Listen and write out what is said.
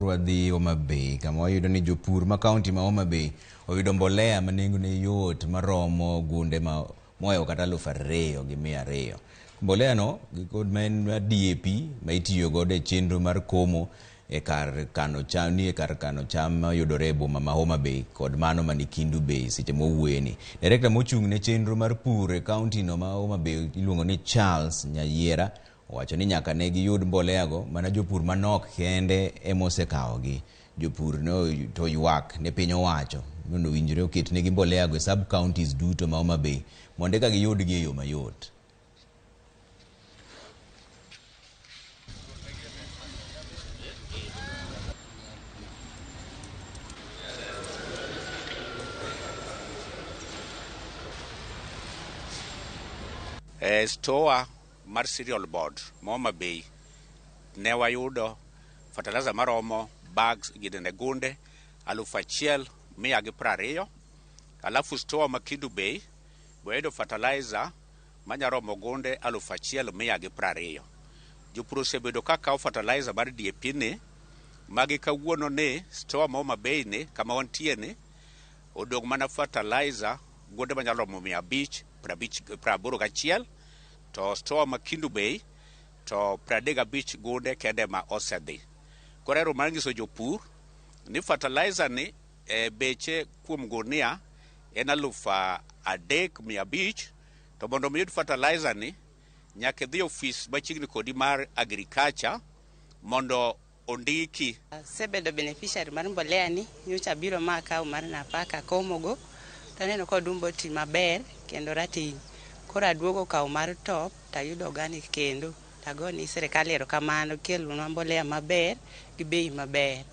Wadhi Homa Bay kama wayudo ni jopur ma kaunti ma Homa Bay oyudo mbolea ma nengone yot maromo gunde ma mohewo kata 2,200. Mbolea no kod ma en DAP ma itiyo godo e chenro mar komo e kar kano cham ni e kar kano cham mayudore e boma ma Homa Bay kod mano mani Kendu Bay seche mowuoye. Direkta mochung' ne chenro mar pur e kaunti no ma Homa Bay iluongo ni Charles Nyayiera owacho ni nyaka ne giyud mbolea go mana jopur manok kende emosekawogi. Jopur no to ywak ne piny owacho mondo owinjore oket negi mbolea go e sub counties duto ma Homa Bay mondo eka giyudgi e yo mayot. E store mar Cereal Board ma Homa Bay ne wayudo fertilizer maromo bags ginene gunde 1,120. Alafu store ma Kendu Bay wayudo fertilizer manyaromo gunde 1,120. Jopur osebedo ka kawo fertilizer mar DAP ni magi kawuono ni store ma Homa Bay ni kama wantie ni odong' mana fertilizer gunde manyalo romo 581, to store ma Kendu Bay to 35 gunde kende ma osedhi. Koro ero mar nyiso jopur ni fertilizer ni e beche kuom gunia en 3,500, to mondo mi yud fertilizer ni nyaka idhi ofis machiegni kodi mar agriculture mondo ondiki. Asebedo beneficiary mar mbolea ni, nyocha abiro ma akawo mar nafaka komogo, taneno ka odumba oti maber kendo rateng'. Koro aduogo kawo mar top tayudo organic kendo tagoni sirikal erokamano kelonwa mbolea maber gi bei maber.